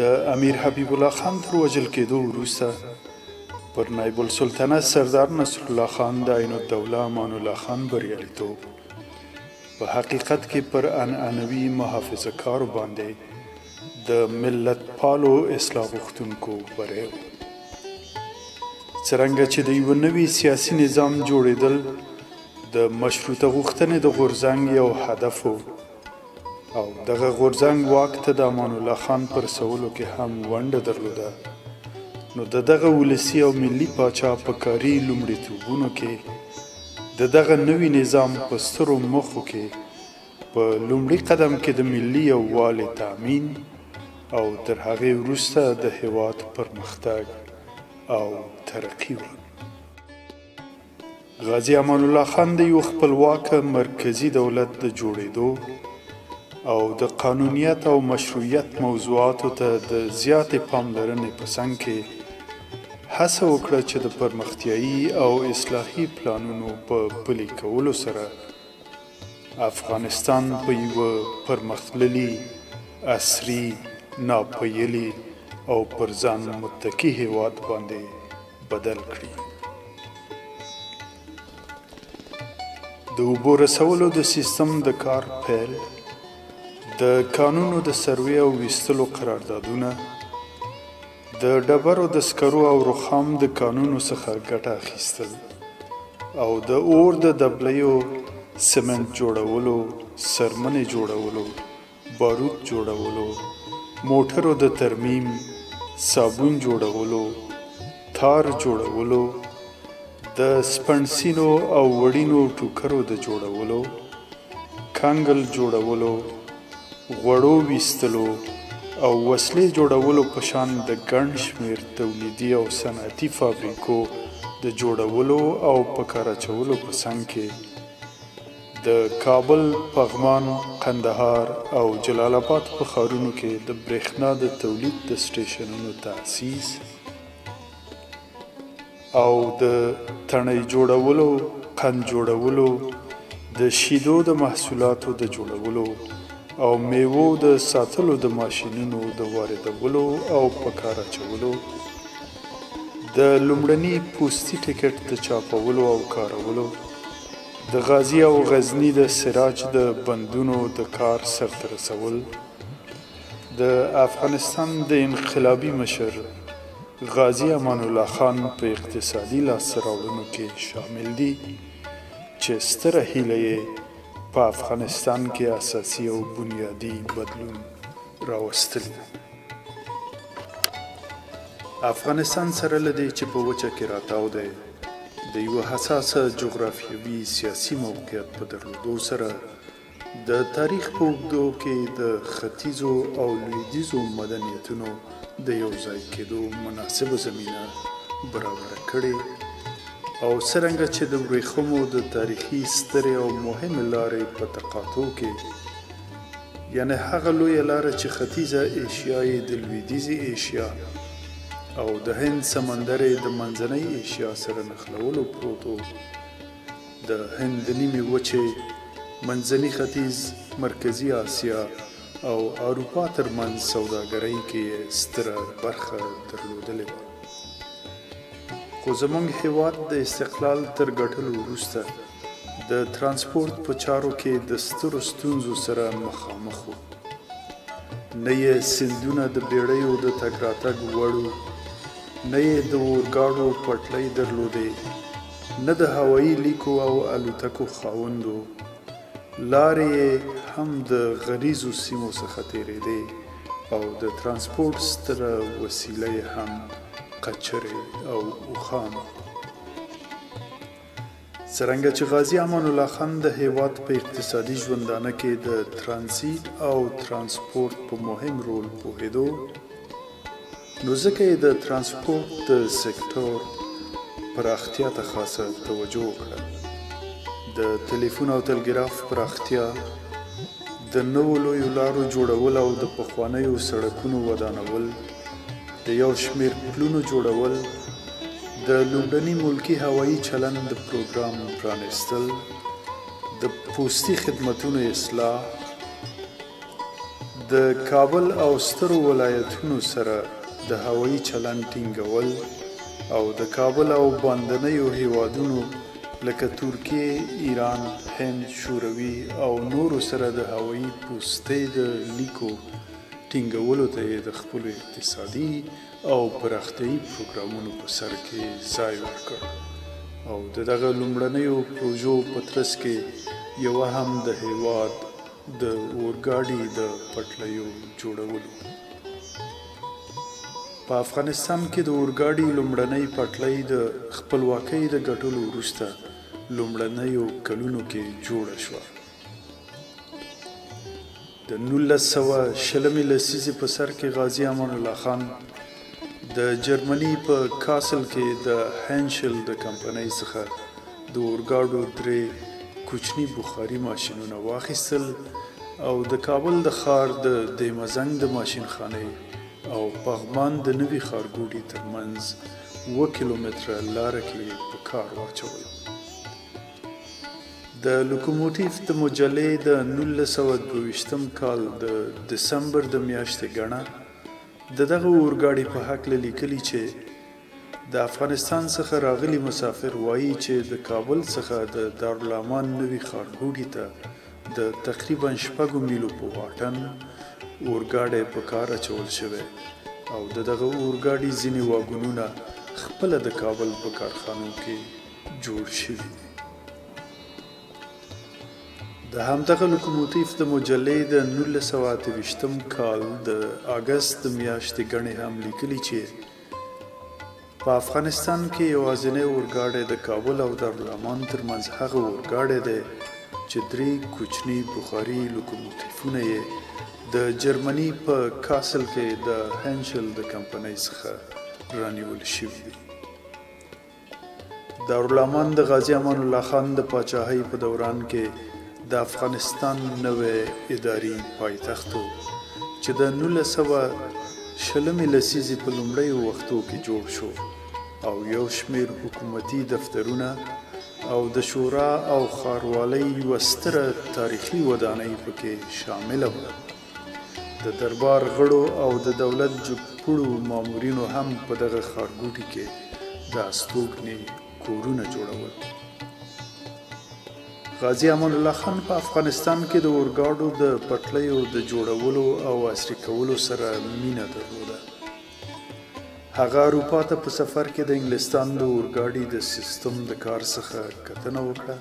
د امیر حبیب الله خان تر وژل کېدو وروسته پر نایب السلطنه سردار نصرالله خان د عین الدوله امان الله خان بریالیتوب په حقیقت کې پر عنعنوي محافظه کارو باندې د ملت پالو اصلاح غوښتونکو بری و. څرنګه چې د یوه نوي سیاسي نظام جوړېدل د مشروطه غوښتنې د غورځنګ یو هدف و او دغه غورځنګ واک ته د امان الله خان په رسولو کې هم ونډه درلوده، نو د دغه ولسي او ملي پاچا په کاري لومړیتوبونو کې د دغه نوي نظام په سترو موخو کې په لومړي قدم کې د ملي یووالي تامین او تر هغې وروسته د هیواد پرمختګ او ترقي وه. غازي امان الله خان د یو خپلواک مرکزي دولت د جوړېدو او د قانونیت او مشروعیت موضوعاتو ته د زیاتې پاملرنې په څنګ کې هڅه وکړه چې د پرمختیایي او اصلاحي پلانونو په پلي کولو سره افغانستان په یوه پرمختللي، عصري، ناپیلي او پر ځان متکي هیواد باندې بدل کړي. د اوبو رسولو د سیستم د کار پیل، د کانونو د سروې او ویستلو قراردادونه، د ډبرو د سکرو او رخام د کانونو څخه ګټه اخیستل او د اور د دبلیو، سمنټ جوړولو، څرمنې جوړولو، باروت جوړولو، موټرو د ترمیم، صابون جوړولو، تار جوړولو، د سپڼسینو او وړینو ټوکرو د جوړولو، کنګل جوړولو، غوړو ویستلو او وسلې جوړولو په شان د ګڼ شمېر تولیدي او صنعتي فابریکو د جوړولو او په کار اچولو په څنګ کې د کابل، پغمان، قندهار او جلال آباد په ښارونو کې د برېښنا د تولید د سټیشنونو تأسیس او د تڼۍ جوړولو، قند جوړولو، د شیدو د محصولاتو د جوړولو او میوو د ساتلو د ماشینونو د واردولو او په کار اچولو، د لومړني پوستي ټکټ د چاپولو او کارولو، د غازي او غزني د سراج د بندونو د کار سرته رسول، د افغانستان د انقلابي مشر غازي امان الله خان په اقتصادي لاسته راوړنو کې شامل دي چې ستره هیله یې په افغانستان کې اساسي او بنیادي بدلون راوستل. افغانستان سره له دې چې په وچه کې راتاو دی، د یوه حساسه جغرافیوي سیاسي موقعیت په درلودو سره د تاریخ په اوږدو کې د ختیځو او لویدیځو مدنیتونو د یو ځای کېدو مناسبه زمینه برابره کړې او څرنګه چې د ورېښمو د تاریخي سترې او مهمې لارې په تقاطع کې، یعنې هغه لویه لاره چې ختیځه ایشیا یې د لویدیځې ایشیا او د هند سمندر یې د منځنۍ ایشیا سره نښلولو پروت و، د هند د نیمې وچې، منځني ختیځ، مرکزي آسیا او اروپا ترمنځ سوداګرۍ کې یې ستره برخه درلودلې وه. خو زموږ هیواد د استقلال تر ګټلو وروسته د ترانسپورت په چارو کې د سترو ستونزو سره مخامخ و. نه یې سیندونه د بیړیو د تګ راتګ وړ و، نه یې د اورګاډو پټلۍ درلودې، نه د هوایي لیکو او الوتکو خاوند و. لارې یې هم د غریزو سیمو څخه تېرېدې او د ترانسپورت ستره وسیله یې هم قچرې او اوښان. څرنګه چې غازي امان الله خان د هیواد په اقتصادي ژوندانه کې د ترانزیت او ترانسپورت په مهم رول پوهېدو، نو ځکه یې د ترانسپورت د سکتور پراختیا ته خاصه توجه وکړه. د تلیفون او تلګراف پراختیا، د نوو لویو لارو جوړول او د پخوانیو سړکونو ودانول، د یو شمېر پلونو جوړول، د لومړني ملکي هوایي چلند د پروګرام پرانیستل، د پوستي خدمتونو اصلاح، د کابل او سترو ولایتونو سره د هوایي چلند ټینګول او د کابل او باندنیو هیوادونو لکه ترکیه، ایران، هند، شوروي او نورو سره د هوایي پوستې د لیکو ټینګولو ته یې د خپلو اقتصادي او پراختیایي پروګرامونو په سر کې ځای ورکړ او د دغه لومړنیو پروژو په ترڅ کې یوه هم د هیواد د اورګاډي د پټلیو جوړولو. په افغانستان کې د اورګاډي لومړنۍ پټلۍ د خپلواکۍ د ګټلو وروسته لومړنیو کلونو کې جوړه شوه. د 1920 لسیزې په سر کې غازي امان الله خان د جرمني په کاسل کې د هنشل د کمپنۍ څخه د اورګاډو 3 کوچني بخاري ماشینونه واخیستل او د کابل د ښار د دیمزنګ د ماشینخانې او پغمان د نوي ښارګوټي ترمنځ 7 کیلومتره لاره کې په کار واچول. د لوکوموتیف د مجلې د 1922 کال د دسمبر د میاشتې ګڼه د دغه اورګاډي په هکله لیکلي چې د افغانستان څخه راغلي مسافر وایي چې د کابل څخه د دارالامان نوي ښارګوټي ته د تقریبا 6 میلو په واټن اورګاډی په کار اچول شوی او د دغه اورګاډي ځینې واګونونه خپله د کابل په کارخانو کې جوړ شوي دي. د همدغه لوکوموتیف د مجلې د 1928 کال د اګست د میاشتې ګڼې هم لیکلي چې په افغانستان کې یوازینی اورګاډی د کابل او دارالامان ترمنځ هغه اورګاډی دی چې 3 کوچني بخاري لوکوموتیفونه یې د جرمني په کاسل کې د هنشل د کمپنۍ څخه رانیول شوي دي. دارالامان د غازي امان الله خان د پاچاهۍ په دوران کې د افغانستان نوی اداري پایتخت و چې د 1920 لسیزې په لومړیو وختو کې جوړ شو او یو شمېر حکومتي دفترونه او د شورا او ښاروالۍ یوه ستره تاریخي ودانۍ پکې شامله وه. د دربار غړو او د دولت جګپوړو مامورینو هم په دغه ښارګوټي کې د استوګنې کورونه جوړول. غازي امان الله خان په افغانستان کې د اورګاډو د پټلیو د جوړولو او عصري کولو سره مینه درلوده. هغه اروپا ته په سفر کې د انګلستان د اورګاډي د سیستم د کار څخه کتنه وکړه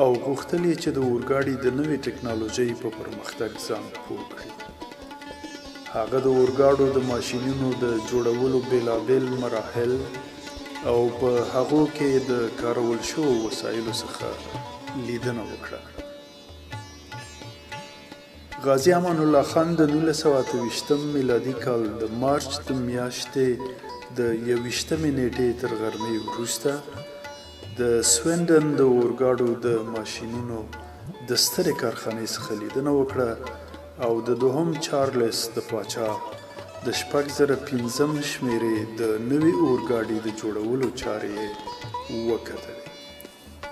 او غوښتل یې چې د اورګاډي د نوې ټکنالوژۍ په پرمختګ ځان پوه کړي. هغه د اورګاډو د ماشینونو د جوړولو بېلابېل مراحل او په هغو کې د کارول شوو وسایلو څخه لیدنه وکړه. غازي امان الله خان د 1928 میلادي کال د مارچ د میاشتې د 21 نیټې تر غرمې وروسته د سویندن د اورګاډو د ماشینونو د سترې کارخانې څخه لیدنه وکړه او د دوهم چارلس د پاچا د 6005 شمېرې د نوي اورګاډي د جوړولو چارې یې وکتلې.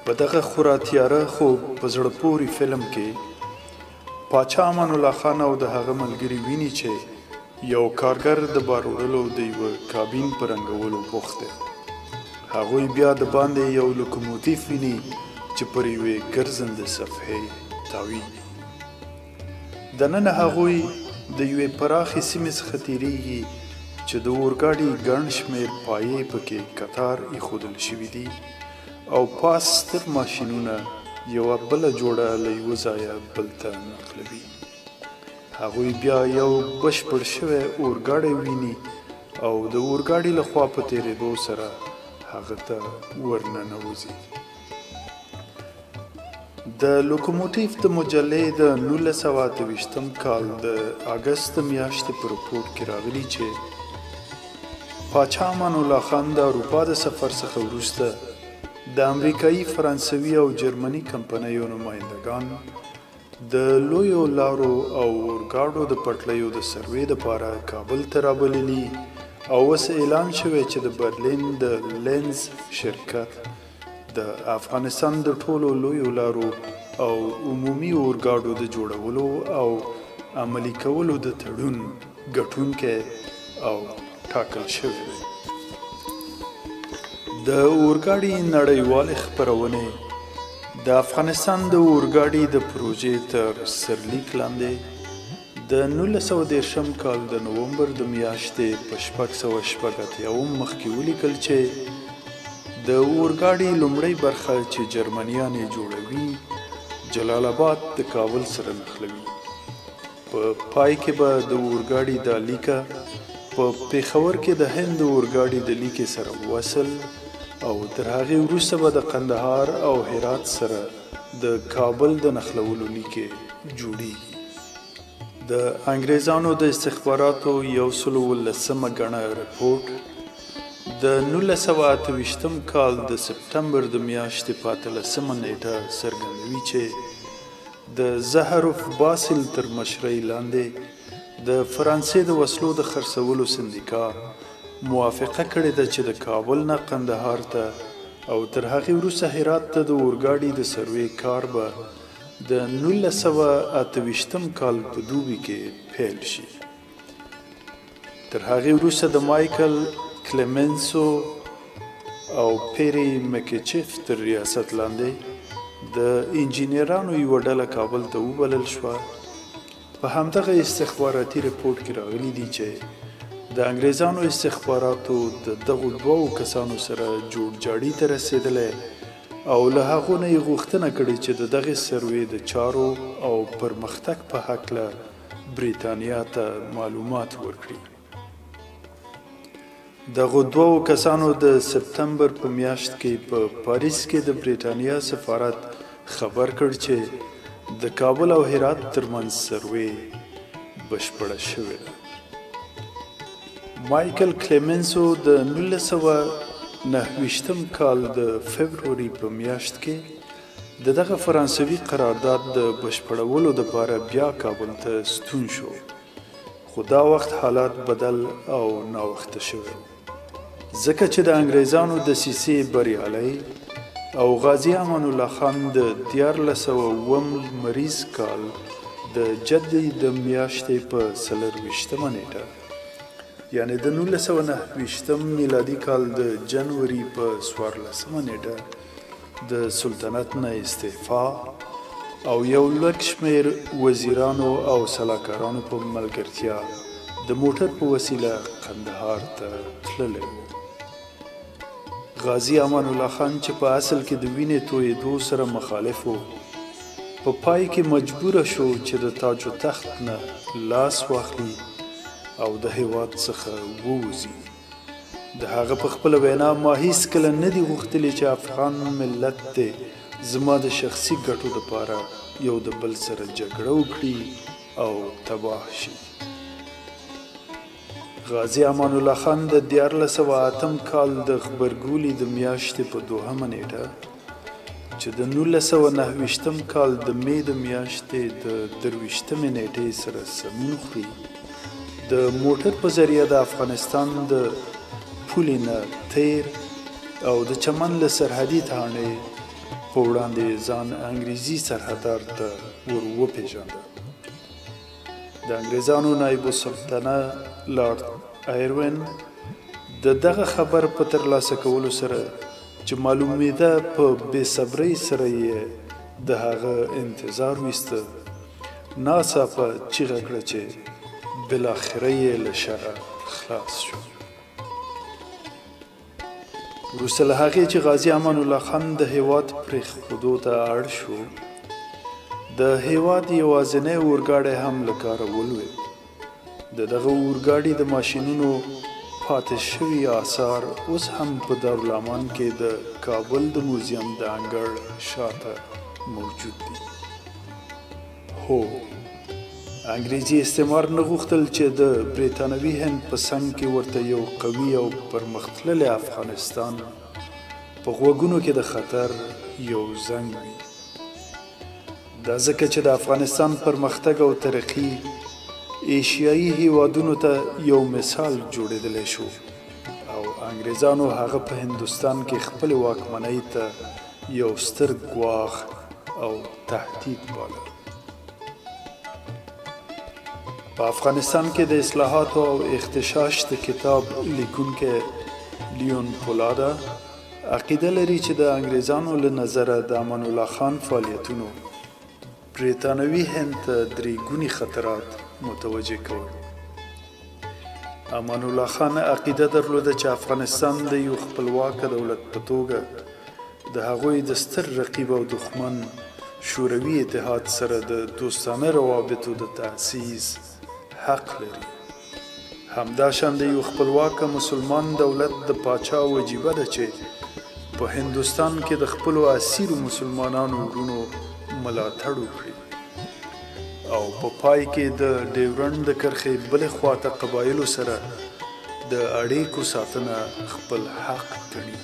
په دغه خورا تیاره خو په زړه پورې فلم کې پاچا امان الله خان او د هغه ملګري ویني چې یو کارګر د بار وړلو د یوه کابین په رنګولو بوخت دی. هغوی بیا د باندې یو لوکوموتیف ویني چې پر یوې ګرځنده صفحې تاویږي. دننه هغوی د یوې پراخې سیمې څخه تیریږي چې د اورګاډي ګڼ شمېر پایې پکې کتار ایښودل شوي دي او پاس ستر ماشینونه یوه بله جوړه له یوه ځایه بل ته نقلوي. هغوی بیا یو بشپړ شوی اورګاډی ویني او د اورګاډي له خوا په تېرېدو سره هغه ته ورننوځي. د لوکوموتیف د مجلې د 1928 کال د اګست د میاشتې په رپورټ کې راغلي چې پاچا امان الله خان د اروپا د سفر څخه وروسته د امریکایي، فرانسوي او جرمني کمپنیو نمایندګان د لویو لارو او اورګاډو د پټلیو د سروې دپاره کابل ته رابللي او اوس اعلان شوی چې د برلین د لینز شرکت د افغانستان د ټولو لویو لارو او عمومي اورګاډو د جوړولو او عملي کولو د تړون ګټونکی او ټاکل شوی دی. د اورګاډي نړیوالې خپرونې د افغانستان د اورګاډي د پروژې تر سرلیک لاندې د 1930 کال د نومبر د میاشتې په 686 مخ کې ولیکل چې د اورګاډي لومړۍ برخه چې جرمنیان یې جوړوي جلال آباد د کابل سره نښلوي. په پای کې به د اورګاډي دا لیکه په پېښور کې د هند د اورګاډي د لیکې سره وصل او تر هغې وروسته به د قندهار او هرات سره د کابل د نښلولو لیکې جوړیږي. د انګریزانو د استخباراتو 117 ګڼه رپورټ د 1928 کال د سپټمبر د میاشتې په 18 نیټه څرګندوي چې د زهروف باسل تر مشرۍ لاندې د فرانسې د وسلو د خرڅولو سندیکا موافقه کړې ده چې د کابل نه قندهار ته او تر هغې وروسته هرات ته د اورګاډي د سروې کار به د 1928 کال په دوبي کې پیل شي. تر هغې وروسته د مایکل کلیمنسو او پیری مکیچف تر ریاست لاندې د انجینرانو یوه ډله کابل ته وبلل شوه. په همدغه استخباراتي رپورټ کې راغلي دي چې د انګریزانو استخباراتو د دغو دوو کسانو سره جوړجاړي ته رسېدلی او له هغو نه یې غوښتنه کړې چې د دغې سروې د چارو او پرمختګ په هکله بریتانیا ته معلومات ورکړي. دغو دوو کسانو د سپتمبر په میاشت کې په پاریس کې د بریتانیا سفارت خبر کړ چې د کابل او هرات ترمنځ سروې بشپړه شوې ده. مایکل کلیمنسو د 1929 کال د فبروري په میاشت کې د دغه فرانسوي قرارداد د بشپړولو دپاره بیا کابل ته ستون شو، خو دا وخت حالات بدل او ناوخته شوی، ځکه چې د انګریزانو دسیسې بریالی او غازي امان الله خان د 1307 لمریز کال د جدي د میاشتې په 24 نیټه، یعنې د 1929 میلادي کال د جنوري په 14 نیټه د سلطنت نه استعفا او یو لږ شمېر وزیرانو او سلاکارانو په ملګرتیا د موټر په وسیله قندهار ته تللی و. غازي امان الله خان چې په اصل کې د وینې تویېدو سره مخالف و، په پای کې مجبوره شو چې د تاج و تخت نه لاس واخلي او د هیواد څخه ووځي. د هغه په خپله وینا، ما هیڅکله نه دي غوښتلي چې افغان ملت دې زما د شخصي ګټو دپاره یو د بل سره جګړه وکړي او تباه شي. غازي امان الله خان د 1308 کال د غبرګولي د میاشتې په 2 نیټه چې د 1929 کال د می د میاشتې د 23 نیټې سره سمون خوري، د موټر په ذریعه د افغانستان د پولې نه تیر او د چمن له سرحدي تاڼې په وړاندې ځان انګریزي سرحدار ته ور وپېژانده. د انګریزانو نایب السلطنه لارډ ایروین د دغه خبر په ترلاسه کولو سره چې معلومېده په بې صبرۍ سره یې د هغه انتظار ویسته، ناڅاپه چیغه کړه چې بالاخره یې له شره خلاص شو. وروسته له هغې چې غازي امان الله خان د هیواد پرېښودو ته اړ شو، د هیواد یوازینی اورګاډی هم له کاره ولوېد. د دغه اورګاډي د ماشینونو پاتې شوي آثار اوس هم په دارالامان کې د کابل د موزیم د انګړ شاته موجود دي. هو، انګریزي استعمار نه غوښتل چې د بریتانوي هند په څنګ کې ورته یو قوي او پرمختللی افغانستان په غوږونو کې د خطر یو زنګ وي. دا ځکه چې د افغانستان پرمختګ او ترقي ایشیایي هیوادونو ته یو مثال جوړېدلی شو او انګریزانو هغه په هندوستان کې خپلې واکمنۍ ته یو ستر ګواښ او تهدید باله. په افغانستان کې د اصلاحاتو او اغتشاش د کتاب لیکونکی لیون پولادا عقیده لري چې د انګریزانو له نظره د امان الله خان فعالیتونو بریتانوي هند ته درې ګوني خطرات متوجه کول. امان الله خان عقیده درلوده چې افغانستان د یو خپلواک دولت په توګه د هغوی د ستر رقیب او دښمن شوروي اتحاد سره د دوستانه روابطو د تأسیس حق لري. همداشان د یو خپلواک مسلمان دولت د پاچا وجیبه ده چې په هندوستان کې د خپلو اسیرو مسلمانانو وروڼو ملاتړ وکړي او په پای کې د ډیورنډ د کرښې بلې خواته قبایلو سره د اړیکو ساتنه خپل حق ګڼي،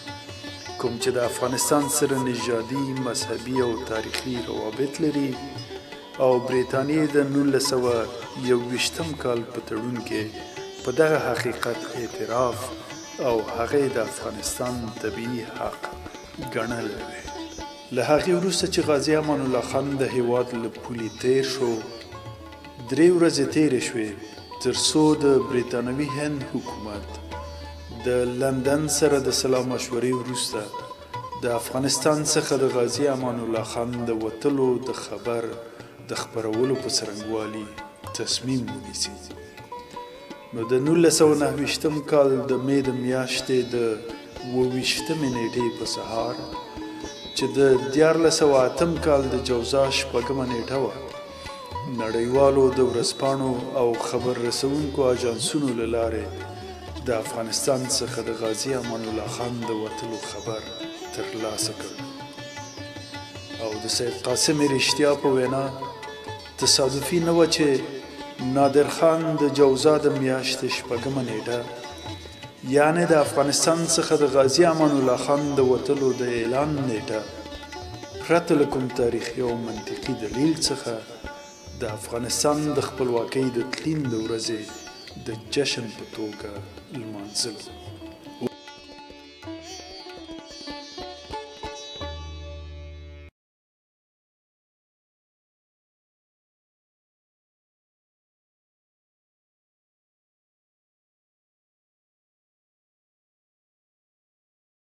کوم چې د افغانستان سره نژادي، مذهبي او تاریخي روابط لري او بریتانیې د 1921 کال په تړون کې په دغه حقیقت اعتراف او هغه د افغانستان طبیعي حق ګڼلی دی. له هغې وروسته چې غازي امان الله خان د هیواد له پولې تیر شو، 3 ورځې تیرې شوې تر څو د بریتانوي هند حکومت د لندن سره د سلا مشورې وروسته د افغانستان څخه د غازي امان الله خان د وتلو د خبر د خپرولو په څرنګوالي تصمیم ونیسي. نو د 1929 کال د مې د میاشتې د 27مې نیټې په سهار چې د 1308 کال د جوزا 6مه نیټه وه، نړیوالو د ورځپاڼو او خبر رسونکو اژانسونو له لارې د افغانستان څخه د غازي امان الله خان د وتلو خبر ترلاسه کړ او د سید قاسم رشتیا په وینا تصادفي نه وه چې نادر خان د جوزا د میاشتې 6مه نیټه، یعنې د افغانستان څخه د غازي امان الله خان د وتلو د اعلان نیټه، پرته له کوم تاریخي او منطقي دلیل څخه د افغانستان د خپلواکۍ د تلین د ورځې د جشن په توګه لمانځلو.